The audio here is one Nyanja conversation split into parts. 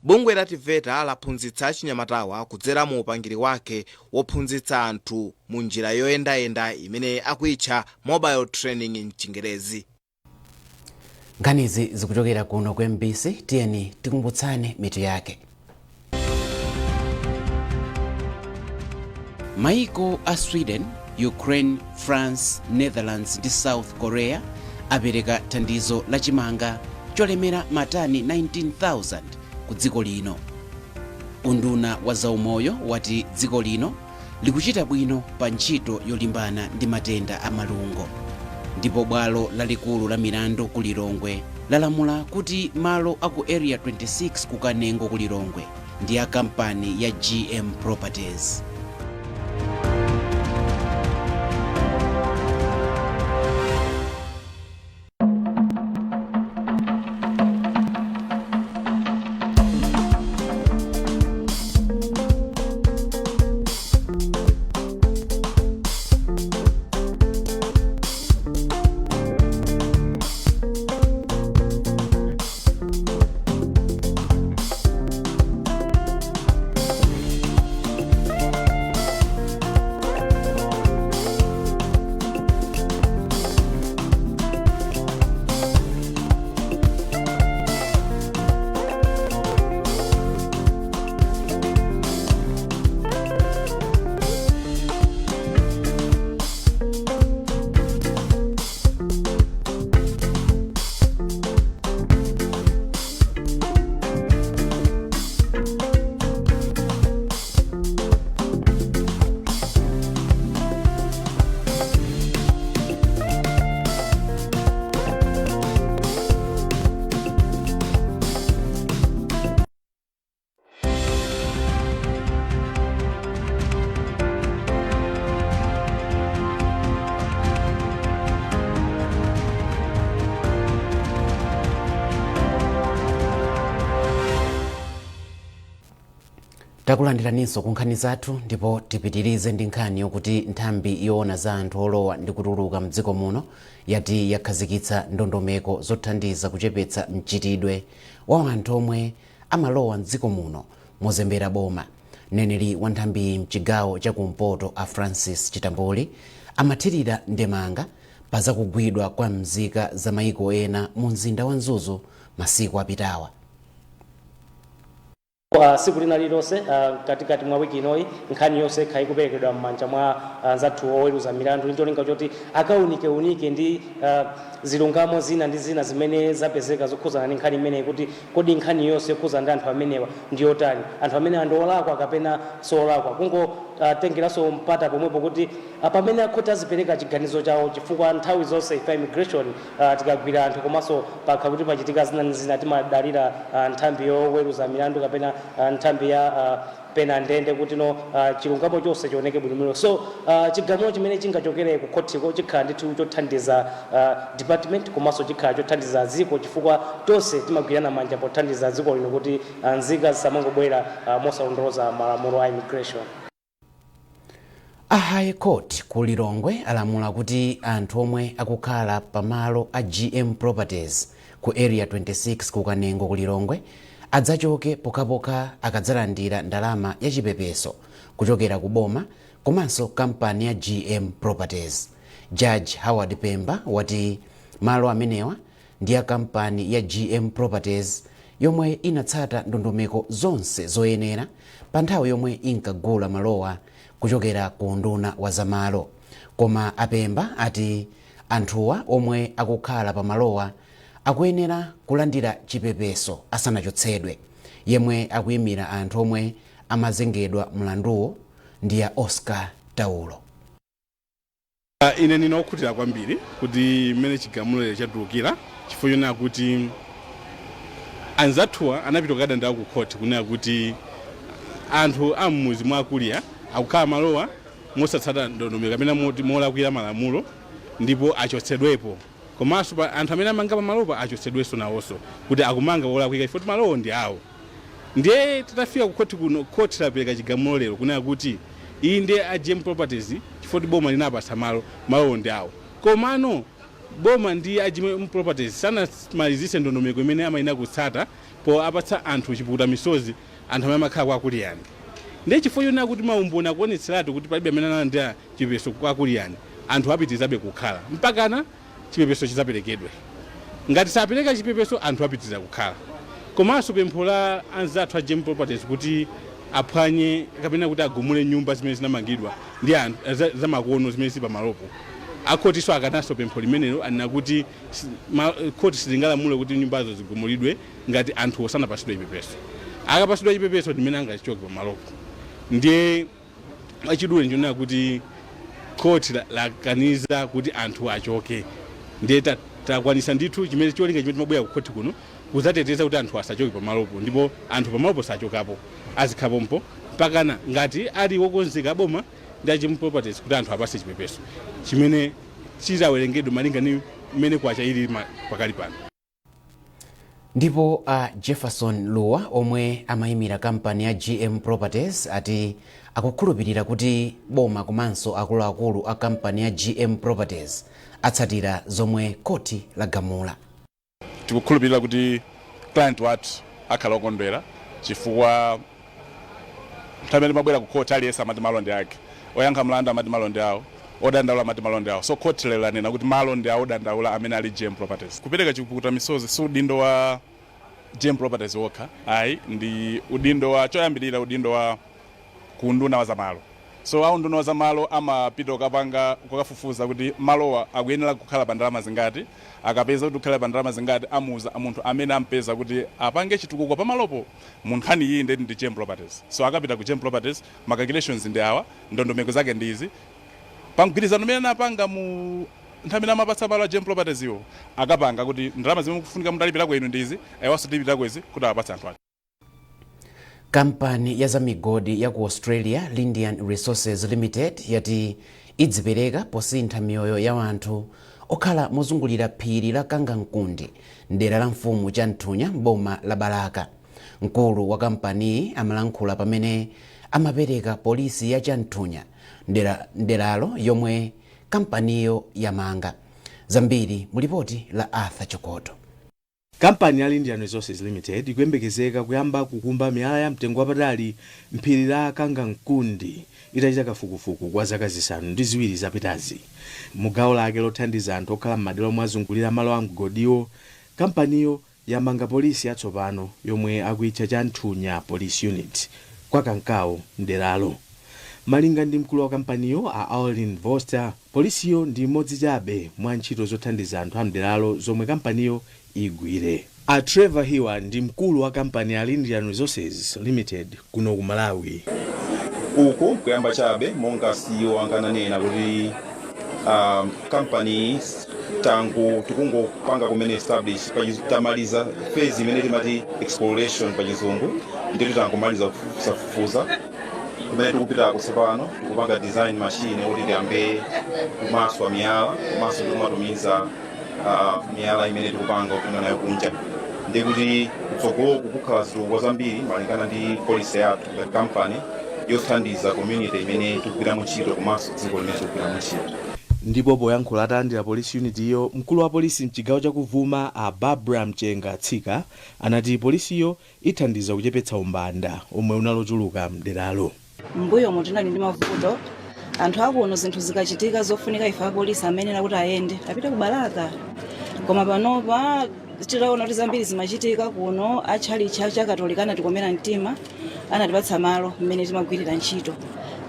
Bungwe la TEVETA laphunzitsa achinyamatawa kudzera mu upangiri wake wophunzitsa anthu mu njira yoyendayenda imene akuitcha mobile training mchingerezi. Nkhanizi zikuchokera kuno ku MBC. Tiyeni tikumbutsane mitu yake. Maiko a Sweden, Ukraine, France, Netherlands ndi South Korea apereka thandizo la chimanga cholemera matani 19,000 ku dziko lino. Unduna wa zaumoyo wati dziko lino likuchita bwino pa ntchito yolimbana ndi matenda a malungo. Ndipo bwalo lalikulu la milandu ku Lilongwe lalamula kuti malo a ku Area 26 ku Kanengo ku Lilongwe ndi a kampani ya GM Properties. Takulandiraninso ku nkhani zathu, ndipo tipitirize ndi nkhani yokuti nthambi yoona za anthu olowa ndi kutuluka mdziko muno yati yakhazikitsa ndondomeko zothandiza kuchepetsa mchitidwe wa anthu omwe amalowa mdziko muno mozembera boma. Mneneri wa nthambiyi mchigawo cha kumpoto a Francis Chitambuli amathirira ndemanga pa zakugwidwa kwa mzika za maiko ena mu mzinda wa Mzuzu masiku apitawa. Tsiku lina lililonse katikati mwa wiki inoyi, nkhani yonse ikhala ikuperekedwa m'manja mwa anzathu oweruza milandu ndi cholinga choti akaunikeunike ndi zilungamo zina ndi zina zimene zapezeka zokhudzana ndi nkhani imeneyi, kuti kodi nkhani yonse yokhudzana ndi anthu amenewa ndi yotani, anthu amenewa ndi olakwa kapena siolakwa. Kungotengeranso mpata pomwepo kuti pamene akhoti azipereka chiganizo chawo, chifukwa nthawi zonse ife immigration tikagwira anthu komanso pakha kuti pachitika zina ndi zina, timadalira nthambi yoweruza milandu kapena nthambi ya pena ndende kuti no chilungamo chonse chioneke bwinobwino. So chigamulo chimene chingachokere ku khotiko chikhala ndithu chothandiza department komanso chikhala chothandiza dziko, chifukwa tonse timagwirana manja pothandiza dziko lino kuti nzika zisamangobwera mosalondoloza malamulo a immigration. A High Court ku Lilongwe alamula kuti anthu omwe akukhala pa malo a GM Properties ku Area 26 ku Kanengo ku Lilongwe adzachoke pokhapokha akadzalandira ndalama ya chipepeso kuchokera ku boma komanso kampani ya GM Properties. Judge Howard Pemba wati malo amenewa ndi a kampani ya GM Properties yomwe inatsata ndondomeko zonse zoyenera pa nthawi yomwe inkagula malowa kuchokera ku unduna wa zamalo. Koma a Pemba ati anthuwa omwe akukhala pa malowa akuyenera kulandira chipepeso asanachotsedwe. Yemwe akuyimira anthu omwe amazengedwa mlanduwo ndi a Oscar Taulo. Ine ndine okhutira kwambiri kuti mmene chigamulo lero chatulukira, chifukwa chonena kuti anzathuwa anapita kukadandaula ku khoti kunena kuti anthu a m'mudzi mwa Kulia akukhala malowa mosatsata ndondomeko kapena molakwira malamulo ndipo achotsedwepo, komanso anthu amene amanga pamalopa achotsedwenso nawonso kuti akumanga polakwika chifukwa kuti malowo ndi awo. Ndiye titafika ku khoti kuno, khoti lapereka chigamulo lero kunena kuti inde a GM Properties, chifukwa kuti boma linapatsa malo, malowo ndi awo. Komano boma ndi a GM Properties sanamalizitse ndondomeko imene amayenera kutsata Po apatsa anthu chipukuta misozi, anthu amene amakhala kwa Kuliyani. Ndiye chifukwa chonena kuti maumboni akuonetseratu kuti palibe amene analandira chipepeso kwa Kuliyani, anthu apitirizabe kukhala mpakana chipepeso chizaperekedwe. Ngati sapereka chipepeso, anthu apitiriza kukhala. Komanso pempho la anzathu a GM Properties kuti aphwanye kapena kuti agumule nyumba zimene zinamangidwa ndi anthu zamakono zimene zili pamalopo, akhotiso akananso pempho limenelo. Anena kuti khoti silingalamule kuti nyumbazo zigumulidwe ngati anthu osanapasidwe chipepeso. Akapasidwa chipepeso, ndimene angachichoke pamalopo. Ndiye mwachidule njonena kuti khoti lakaniza kuti anthu achoke. Ndiye takwanisa ndithu chimene cholinga chimene timabwera ku khoti kuno, kudzateteza kuti anthu asachoke pamalopo. Ndipo anthu pamalopo sachokapo, azikhalapompo mpakana ngati ali wokonzeka boma ndi a GM Properties kuti anthu apase chipepeso chimene chizawerengedwe malinga ni mmene kwacha ili pakali pano. Ndipo a Jefferson Luwa, omwe amayimira kampani ya GM Properties, ati akukhulupirira kuti boma komanso akuluakulu a kampani ya GM Properties atsatira zomwe khoti lagamula. Tikukhulupirira kuti client wathu akhala okondwera, chifukwa nthawi imene timabwera ku court, aliyense amati malo ndi ake. Oyankha mlandu amati malo ndi awo, odandaula amati malo ndi awo. So court lero lanena kuti malo ndi awo odandaula amene ali GM Properties. Kupereka chipukuta misozi si udindo wa GM Properties wokha ayi, ndi udindo wa choyambirira, udindo wa ku unduna wa zamalo. So a unduna wa zamalo amapita kukapanga, kukafufuza kuti malowa akuyenera kukhala pa ndalama zingati. Akapeza kuti kukhala pa ndalama zingati, amuuza munthu amene ampeza kuti apange chitukuko pamalopo. Mu nkhani iyi ndeti ndi GM Properties. So akapita ku GM Properties, ma calculations ndi awa, ndondomeko zake ndi izi, pa mgwirizano umene anapanga mu nthawi imene amapatsa malo a GM Properties iwo, akapanga kuti ndalama zimene mukufunika mutalipirako inu ndi izi, ayiwanso tilipirako izi, kuti awapatse anthu ake. Kampani ya zamigodi ya ku Australia, Lindian Resources Limited, yati idzipereka posintha miyoyo ya anthu okhala mozungulira phiri la Kangankundi mdera la mfumu Chanthunya m'boma la Balaka. Mkulu wa kampaniyi amalankhula pamene amapereka polisi ya Chanthunya mderalo yomwe kampaniyo yamanga. Zambiri mu lipoti la Arthur Chokoto. Kampani ya Lindian Resources Limited ikuyembekezeka kuyamba kukumba miyala ya mtengo wapatali mphiri la Kangankundi itachita kafukufuku kwa zaka 7 zapitazi. Mu gawo lake lothandiza anthu okhala m'madera omwe azungulira malo a mgodiwo, kampaniyo yamanga polisi yatsopano yomwe akuitcha Chanthunya Police Unit kwa Kankawo mderalo. Malinga ndi mkulu wa kampaniyo, a Aulin Voster, polisiyo ndi imodzi chabe mwa ntchito zothandiza anthu a mderalo zomwe kampaniyo igwire. A Trevor Hiwa ndi mkulu wa kampani ya Lindian Resources Limited kuno ku Malawi. Uku kuyamba chabe. Monga CEO ankananena kuti company tangu tikungopanga kumene establish, tamaliza phase imene timati exploration pa Chizungu, ndithu tangomaliza kufufuzafufuza. Kumene tikupitako tsopano, tikupanga design machine kuti tiyambe kumaswa miyala komanso tikumatumiza miyala imene tikupanga kupita nayo kunja. Ndikuti kutsogoloku kukhala zitukuko zambiri malingana ndi policy yathu ngati company yothandiza community imene tikugwiramo ntchito komanso dziko limene tikugwiramo ntchito. Ndipo poyankhula atalandira police unit iyo, mkulu wa polisi mchigawo chakuvuma, a Barbara Mchenga Tsika, anati polisiyo ithandiza kuchepetsa umbanda omwe unalochuluka mderalo. Mbuyomu tinali ndi mavuto anthu akuno. Zinthu zikachitika zofunika ife apolisi, amenera kuti ayende apite ku Balaka. Koma panopa titaona kuti zambiri zimachitika kuno, atchalitchi Achakatolika anatikomera mtima, anatipatsa malo mmene timagwirira ntchito.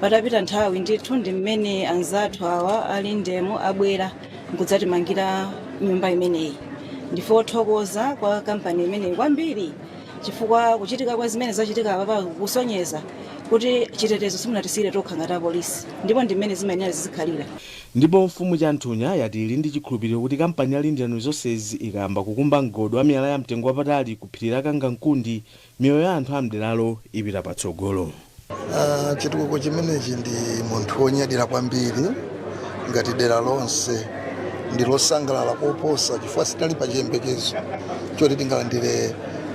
Patapita nthawi ndithu, ndi mmene anzathu awa ali ndemo abwera nkudzatimangira nyumba imeneyi. Ndife othokoza kwa kampani imeneyi kwambiri, chifukwa kuchitika kwa zimene zachitika apa kusonyeza kuti chitetezo simunatisiyire tokha ngati apolisi, ndipo ndi mmene zimayenera zizikhalira. Ndipo mfumu Chanthunya yati ili ndi chikhulupiriro kuti kampani ya Lindian Resources ikayamba kukumba mgodi wa miyala ya mtengo wapatali ku phiri la Kangankundi, miyoyo ya anthu amderalo ipita patsogolo. Chitukuko chimenechi ndi munthu wonyadira kwambiri ngati dera lonse ndi losangalala koposa, chifukwa sitinali pa chiyembekezo choti tingalandire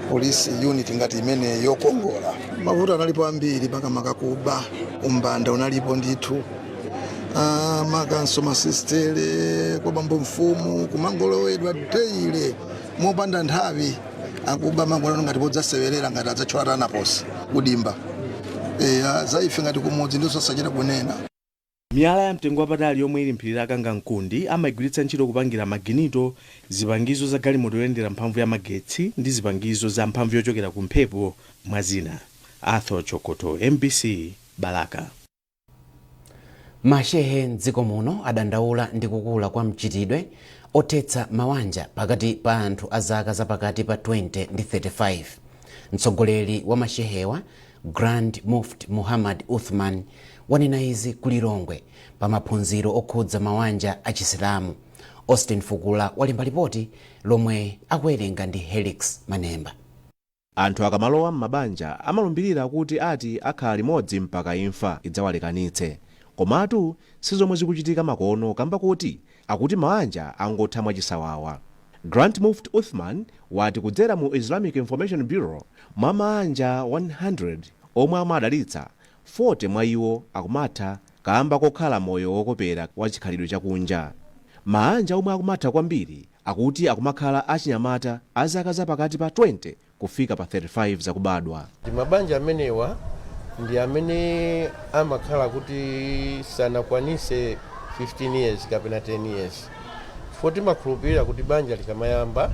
police unit ngati imene yokongola. Mavuto analipo ambiri, makamaka kuba, umbanda unalipo ndithu. Makanso masistere kwa bambo mfumu kumangolowedwa daily mopanda nthawi. Akuba mangolano ngati podzasewerera, ngati adzathyola tanaposa kudimba. Eya, za ife ngati kumudzi ndizosachita kunena. Miyala ya mtengo wapatali yomwe ili mphiri la Kangankundi amayigwiritsa ntchito kupangira maginito, zipangizo za galimoto yoyendera mphamvu ya magetsi ndi zipangizo za mphamvu yochokera ku mphepo, mwa zina. Arthur Chokoto, MBC, Balaka. Mashehe mdziko muno adandaula ndi kukula kwa mchitidwe othetsa mawanja pakati pa anthu a zaka zapakati pa 20 ndi 35. Mtsogoleri wa mashehewa, Grand Mufti Muhammad Uthman, wanena izi ku Lilongwe pa maphunziro okhudza mawanja achisilamu. Austin Fukula walemba lipoti lomwe akuwerenga ndi Helix Manemba. Anthu akamalowa m'mabanja amalumbirira kuti ati akhala limodzi mpaka imfa idzawalekanitse, komatu sizomwe zikuchitika makono, kamba kuti akuti mawanja angotha mwachisawawa. Grand Mufti Uthman wati kudzera mu Islamic Information Bureau, mwa maanja 100 omwe amadalitsa, 40 mwa iwo akumatha kamba kokhala moyo wokopera wa chikhalidwe chakunja. Maanja omwe akumatha kwambiri akuti akumakhala achinyamata a zaka zapakati pa 20 kufika pa 35 zakubadwa. Ndi mabanja amenewa ndi amene amakhala kuti sanakwanise 15 years kapena 10 years. Foti makhulupirira kuti banja likamayamba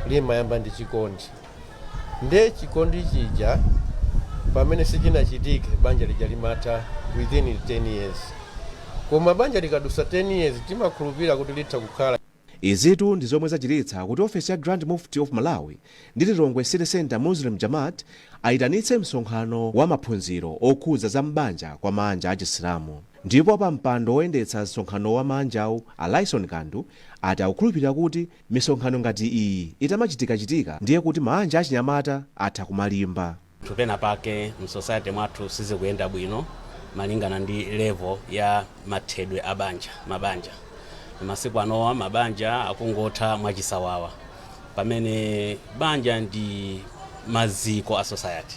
limayamba ndi chikondi, nde chikondi chija pamene sichinachitike, banja lija limatha within 10 years. Koma banja likadusa 10 years, timakhulupirira kuti litha kukhala. Izitu ndi zomwe zachititsa kuti ofesi ya Grand Mufti of Malawi ndi Lilongwe City Center Muslim Jamaat ayitanitse msonkhano wa maphunziro okhudza za mbanja kwa maanja achisilamu. Ndipo pa mpando woyendetsa msonkhano wa maanjawu, a Lyson Kandu, ati akukhulupirira kuti misonkhano ngati iyi itamachitikachitika, ndiye kuti maanja achinyamata atha kumalimba. Pena pake m'society mwathu sizikuyenda bwino malingana ndi level ya mathedwe a banja. Mabanja masiku anowa, mabanja akungotha mwachisawawa, pamene banja ndi maziko a society.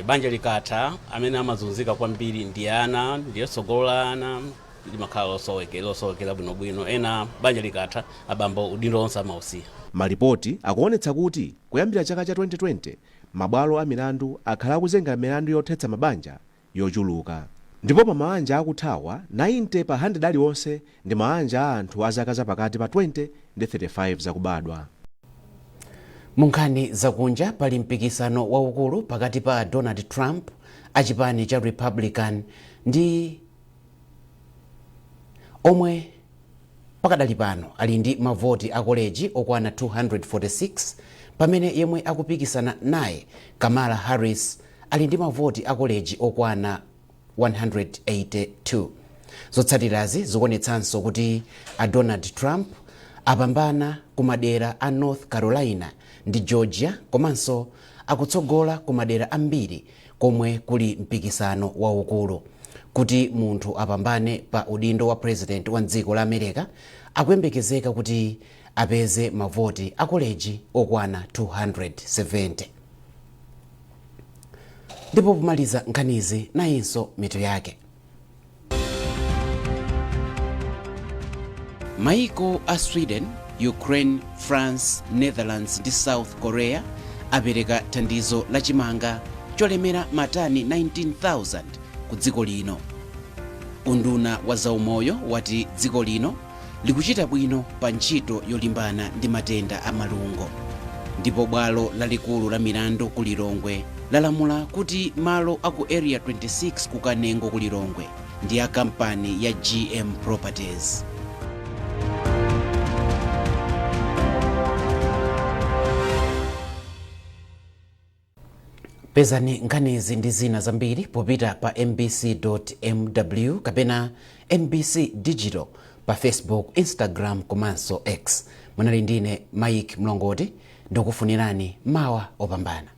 Banja likatha, amene amazunzika kwambiri ndi ana, ndiye tsogolo la ana limakhala losowekera bwinobwino. Ena banja likatha, abambo udindo onse amausiya. Malipoti akuonetsa kuti kuyambira chaka cha 2020, mabwalo a milandu akhala akuzenga milandu yothetsa mabanja yochuluka, ndipo pa maanja akuthawa, 90 pa 100 aliwonse ndi maanja a anthu a zaka zapakati pa 20 ndi 35 zakubadwa. Mu nkhani zakunja, pali mpikisano waukulu pakati pa Donald Trump achipani cha Republican ndi omwe pakadali pano ali ndi mavoti a koleji okwana 246, pamene yemwe akupikisana naye, Kamala Harris, ali ndi mavoti a koleji okwana 182. Zotsatirazi zikuonetsanso kuti a Donald Trump apambana ku madera a North Carolina ndi Georgia, komanso akutsogola ku madera ambiri komwe kuli mpikisano waukulu. Kuti munthu apambane pa udindo wa president wa dziko la America, akuyembekezeka kuti apeze mavoti a koleji okwana 270. Ndipo pomaliza nkhanizi, nayinso mitu yake. Maiko a Sweden, Ukraine, France, Netherlands ndi South Korea apereka thandizo la chimanga cholemera matani 19,000 ku dziko lino. Unduna wa zaumoyo wati dziko lino likuchita bwino pa ntchito yolimbana ndi matenda a malungo. Ndipo bwalo lalikulu la milandu ku Lilongwe lalamula kuti malo aku Area 26 ku Kanengo ku Lilongwe ndi a kampani ya GM Properties. Pezani nkhanizi ndi zina zambiri popita pa mbc.mw kapena MBC Digital pa Facebook, Instagram komanso X. Munali ndine Mike Mlongoti, ndikufunirani mawa opambana.